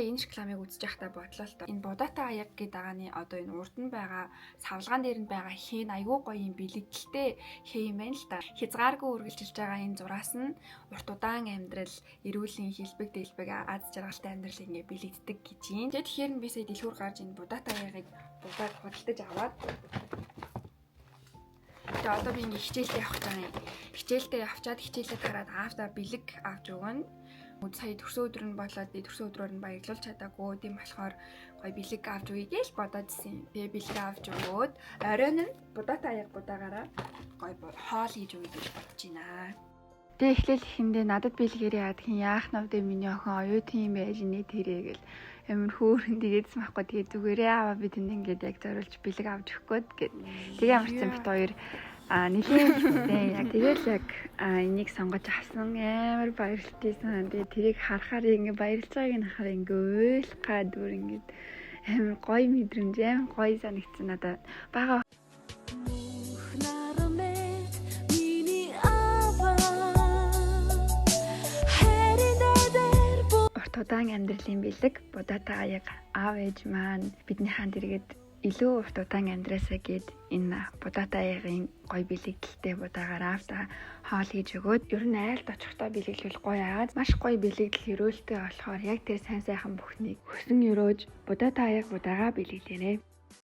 Энэ рекламыг үзэж байхдаа бодлоо л доо. Энэ Будаатай аяга гэдэг агааны одоо энэ урд нь байгаа савлгаан дээр нь байгаа хэн айгүй гоё юм бэлэгдэлтэй хээ юм байна л та. Хязгааргүй үргэлжилж байгаа энэ зураас нь урт удаан амьдрал, эрүүлийн хэлбэг дэлбэг аз жаргалтай амьдрал ингэ бэлэгддэг гэж юм. Тэгээд тэгэхээр нь би сая дэлгүүр гарч энэ Будаатай аягыг будааг худалдаж аваад, тэгээ одоо би ингээ хичээлдээ явах гэж байгаа юм. Хичээлдээ явчаад, хичээлээ тараад аавдаа бэлэг авч өгнө. Сая төрсөн өдөр нь болоод би төрсөн өдрөөр нь баярлуулж чадаагүй. Тийм болохоор гоё бэлэг авч өгье гэж бодоод исэн. Тэгээ бэлэг авч өгөөд оройн нь Будаатай аяга будаагаараа гоё хоол хийж өгье гэж бодож байна. Тэгээ эхлээл ихэндээ надад бэлгээрээ яадах юм, яах нь вэ, миний охин оюутан юм байж нэ тэрэ гэл амар хөөрхөн тэгээдсэн байхгүй. Тэгээ зүгээрээ аваа, би тэнд ингээд яг зориулж бэлэг авч өгөх гээд гэд. Тэгээ ямарчсан бит хоёр нэлийн яг тэгэл яг энийг сонгож авсан, амар баярлтайсан. Тэгээ тэрийг харахаар, ингээ баярлж байгааг нь харахаар ингээ уйлах гад бүр ингээ амар гоё мэдрэмж, амар гоё санагдсан надад. Бага Нармэт миний аваа хайрын дээр урт удаан амьдралын бэлэг Будаатай аяга. Аав ээж маань бидний хаанд эргээд илүү урт удаан амьдраасаа гээд энэ Будаатай аягын гоё бэлэгдэлтэй будаагаар аавда хоол хийж өгөөд, ер нь айлд очихдоо бэлэглвэл гоё агаад маш гоё бэлэгдэл ерөөлтэй болохоор яг тэр сайн сайхан бүхнийг хүсэн ерөөж Будаатай аяга будаагаа бэлэглээрэй.